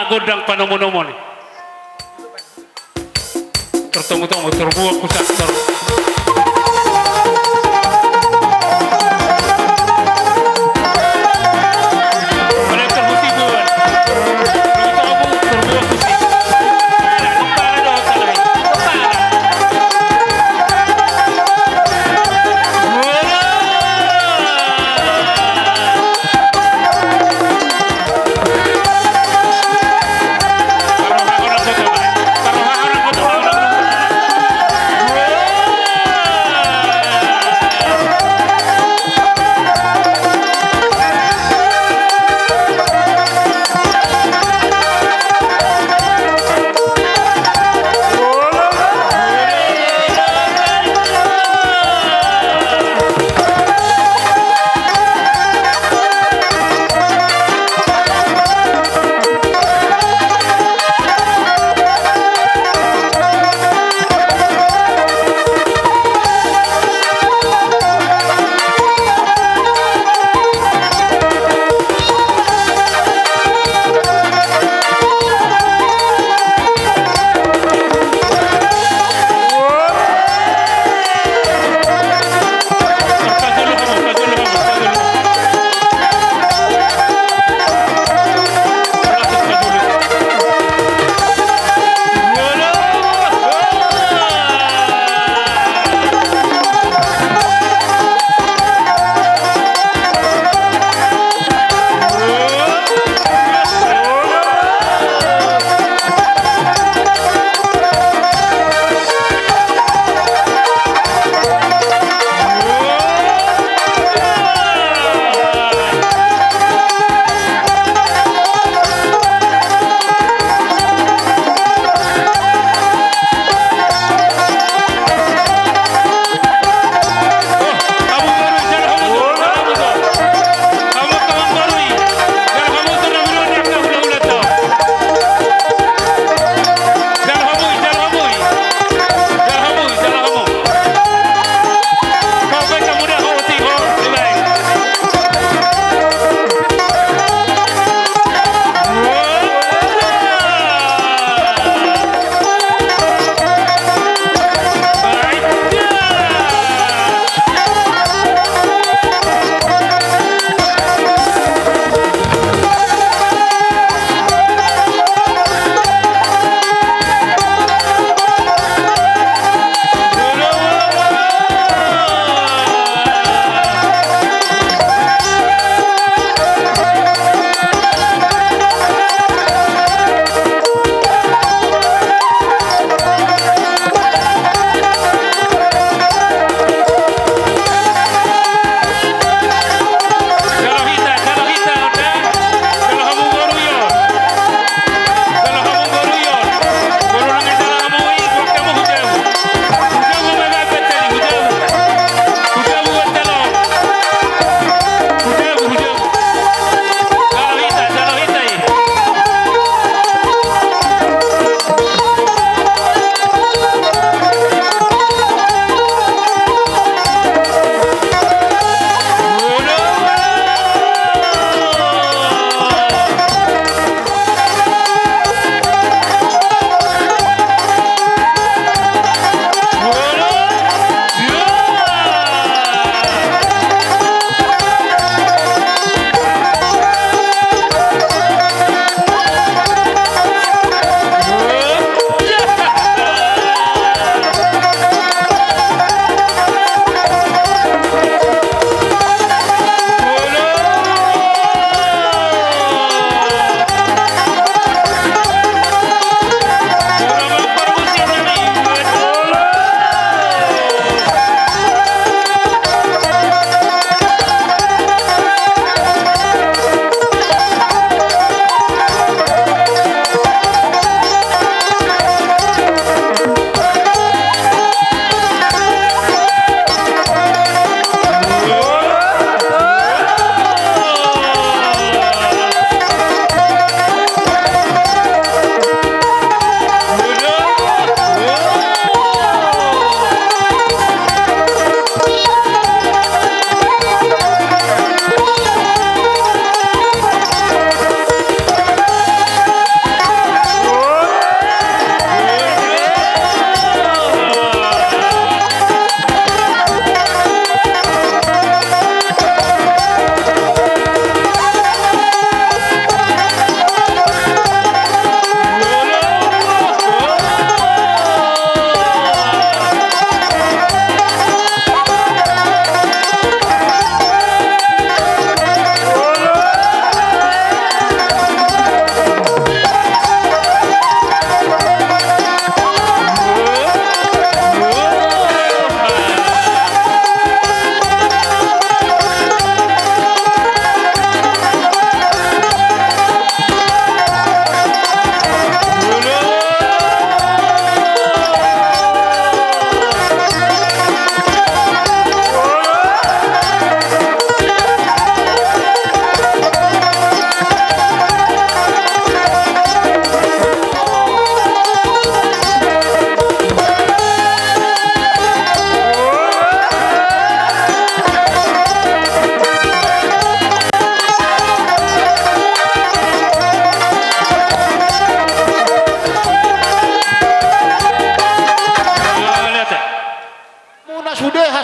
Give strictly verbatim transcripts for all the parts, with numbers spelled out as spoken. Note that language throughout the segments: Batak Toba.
gondang panomunomu ni. Tertomu-tomu, terbuang pusat, ter-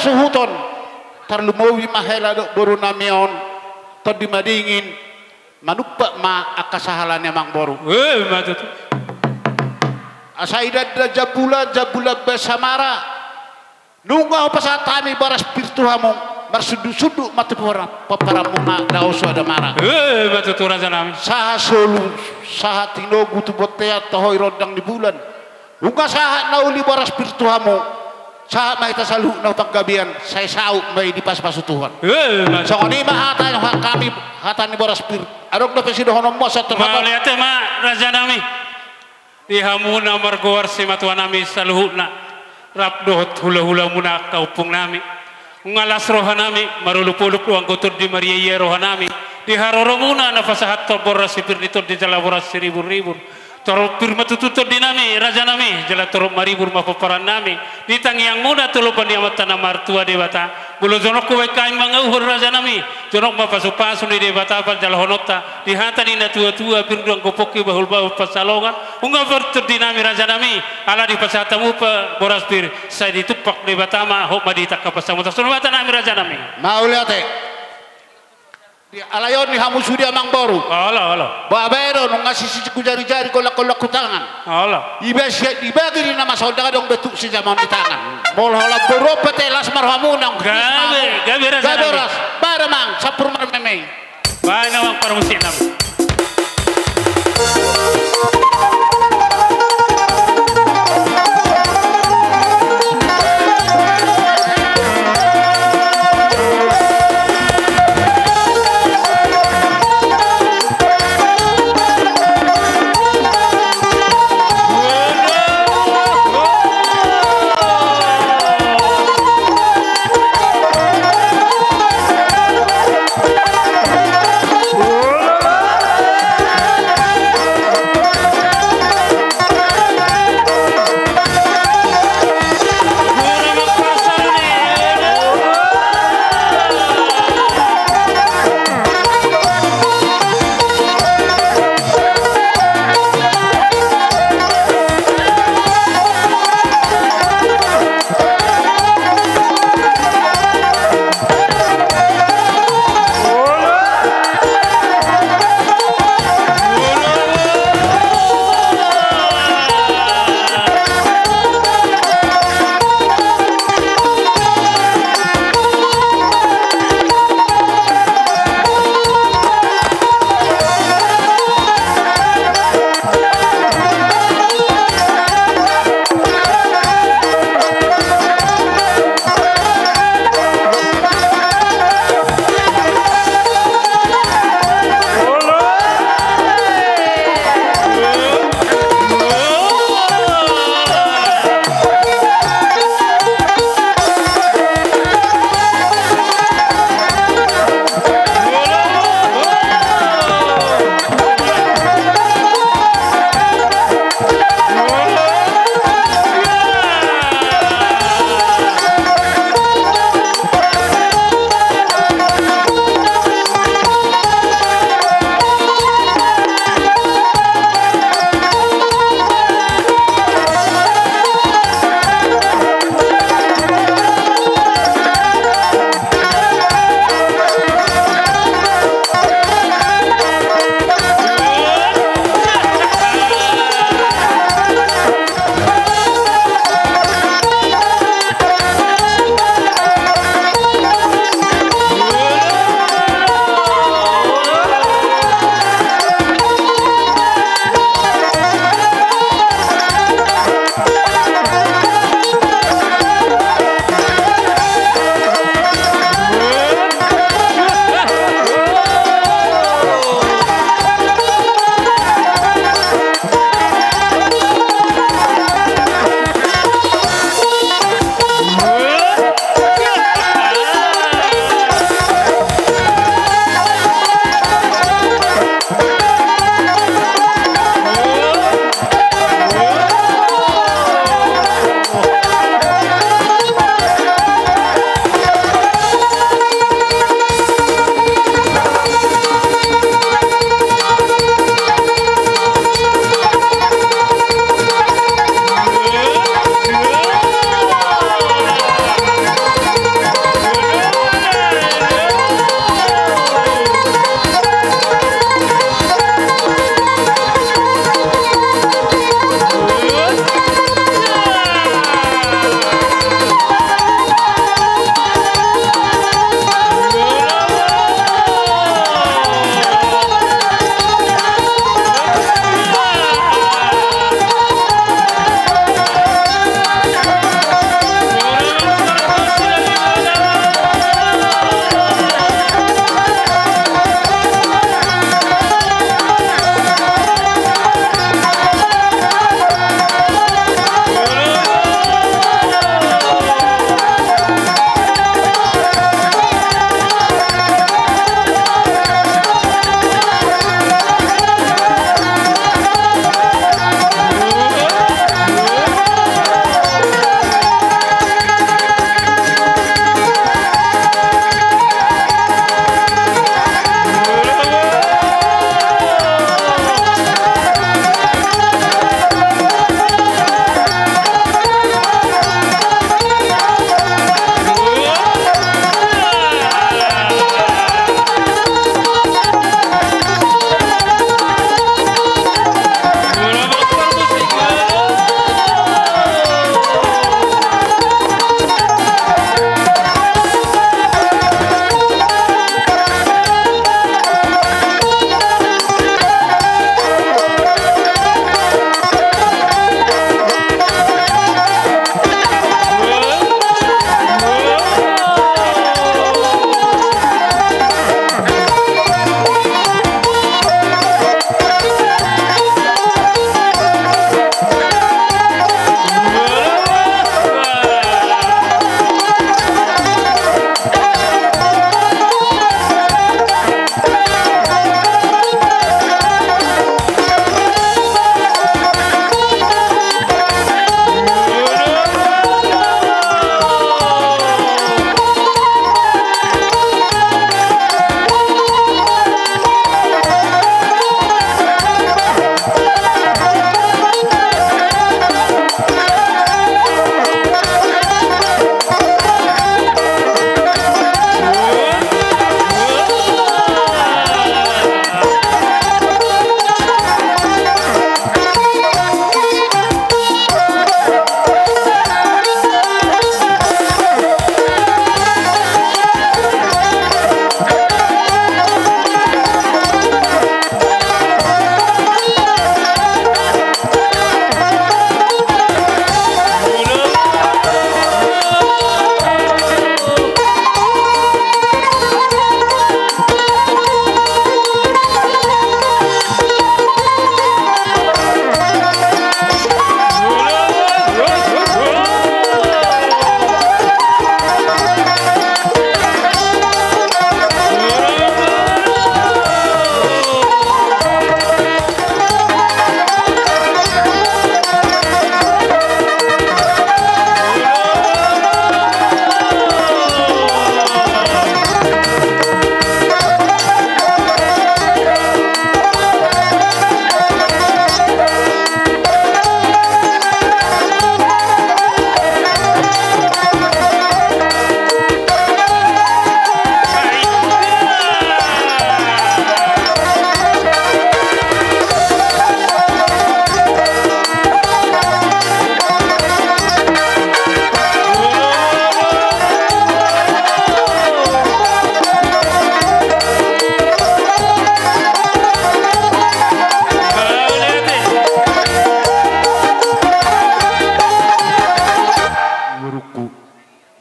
suhuton, tarlumobi ma hela dohot boru nami on, Tondi Madingin, manumpak ma angka sahala ni amangboru. Eh, ima tutu. Asa idanda jambulan, jambulan bahen samara. Nunga hupasahat hami boras pir tu hamu, marsundut-sundut ma tu pomparanmuna, dao so adamara. Eh, ima tutu raja nami. Sahat solu, sahat tinogu tu bontean, toho i rondang ni bulan. Nunga sahat na uli boras pir tu hamu, sahat ma hita saluhutna tu panggabean, sai saut ma i dipasupasu Tuhan. Eh, ima tutu. Songon i ma hata hami, hata ni boras pir. Adong dope sidohononmuna sahat tu hamu? Mauliate ma raja nami. Di hamu na margoar simatua nami saluhutna, rap dohot hula-hulamuna angka ompung nami. Nunga las roha nami, marolop-olop do anggo tondi, mariaia roha nami. Di haroromuna na pasahathon boras si pir ni tondi jala boras si ribur-ribur. Torop pir ma tutu tondi nami, raja nami, jala torop maribur ma pomparan nami. Di tangiangmuna tu lomo ni Amanta na martua Debata. Molo jonok hubaen hami mangauhon raja nami, jonok ma pasu-pasu ni Debata panjalahononta. Di hata ni na tua-tua, pir do anggo pongki, bahul-bahul pansalongan. Nunga pir tondi nami, raja nami, ala dipasahat hamu pe boras pir, sai ditumpak Debata ma, hot ma di hita angka pansamotan. Songon i ma hata nami raja nami. Mauliate. Di alai on di hamu sude amangboru. Olo, olo. Bahen do, nunga sisik tu jari-jari, golak-golak tu tangan. Olo. Iba si, dibagi di na masa on, ndang adong be tuk sijamaon di tangan. Molo holan boru on pe, las ma rohamuna. Gabe, gabe raja nami. Gabe ras. Bahen amang, sampur marmeme i. Bahen amang parmusik nami.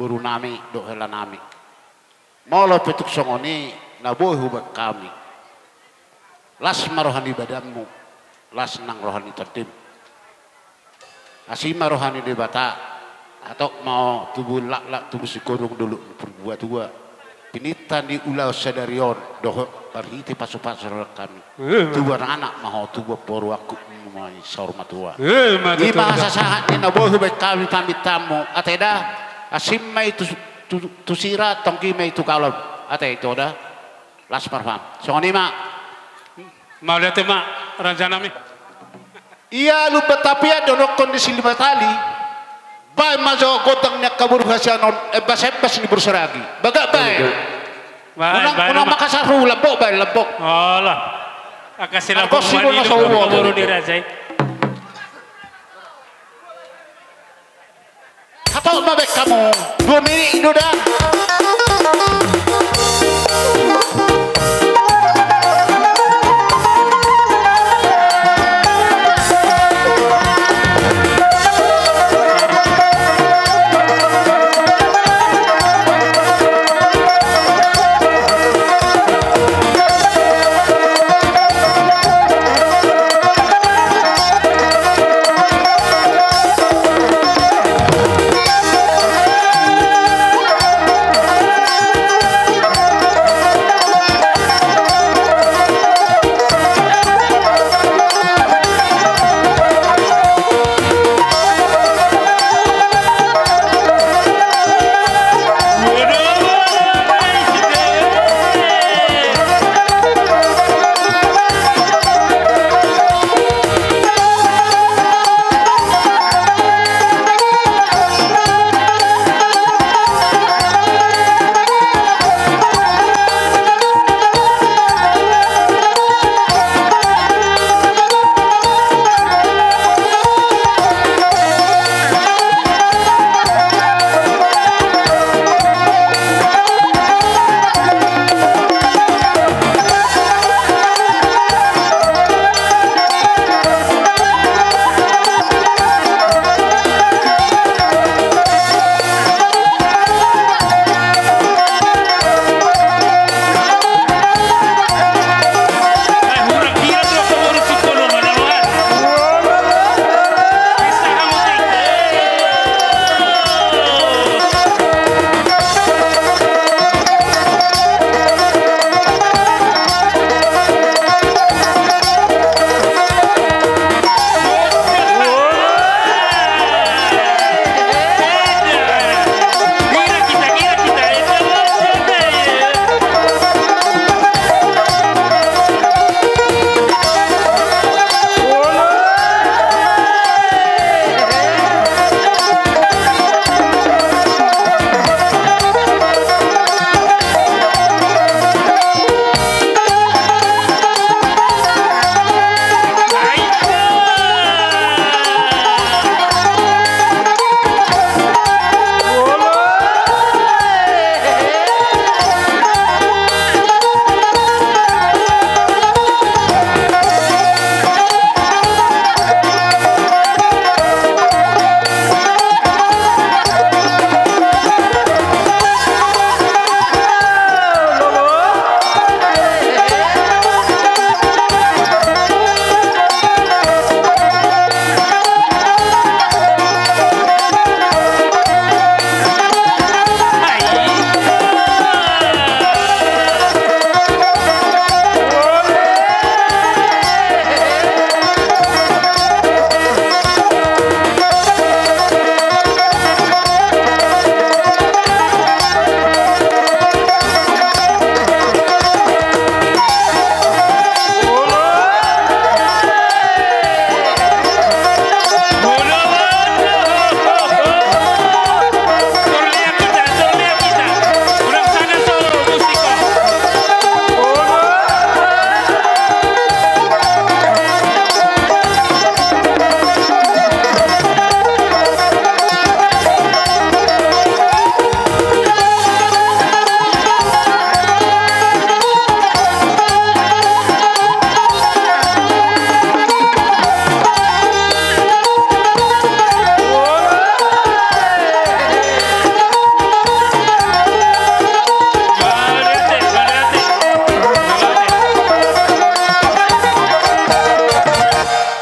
boru nami dohot hela nami. Molo pe tung songon i na boi hubaen hami, las ma roha ni badanmu, las nang roha ni tondim. Asi ma roha ni Debata, hatop ma ho tubu laklak, tubu sigodang, dolok ni parbuatua, pinangido ni ulaon sadari on dohot marhite pasupasu rohangkami. Ima. Tubu anak ma ho, tubu boru, angkup ma i saur matua. Ima tutu. Ima hasasahat ni na boi hubaen hami pamintaanmu, ate da, asing ma i tu, tu, tu sira, tonggi ma i tu gaol. Ate, ito da. Las ma roham. Songon i ma. Mauliate ma, raja nami. Ia lumban tapian dohonon ni si Limatali. Baen ma jo gondang ni angka boru hasian on, embas-embas ni boru Saragi. Bagak baen. Baen, unang, baen, unang ma. Makassar, Lombok baen, Lombok. Alah. Angka si Lombok. Angka si Lombok baen, baen, boru ni raja i. Hatop ma baen hamu. Dua menit do da.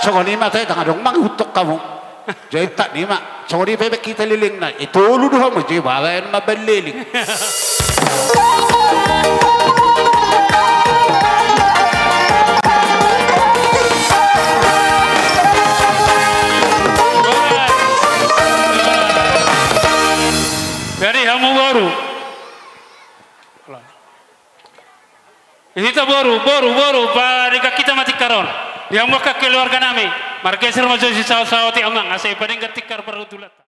Songon i ma, sai ndang adong mangihuthon hamu. Jadi tak ni ma, songon i pe baen hita lelengna. I tolu do hamu, jadi baen ma baen leleng. Jadi hamu boru. Hita boru, boru, boru, padenggan hita ma tingkar on. Di hamu angka keluarga nami, margeser ma jo sisaut-saut i amang, asa i padenggan tingkar parhundulanta.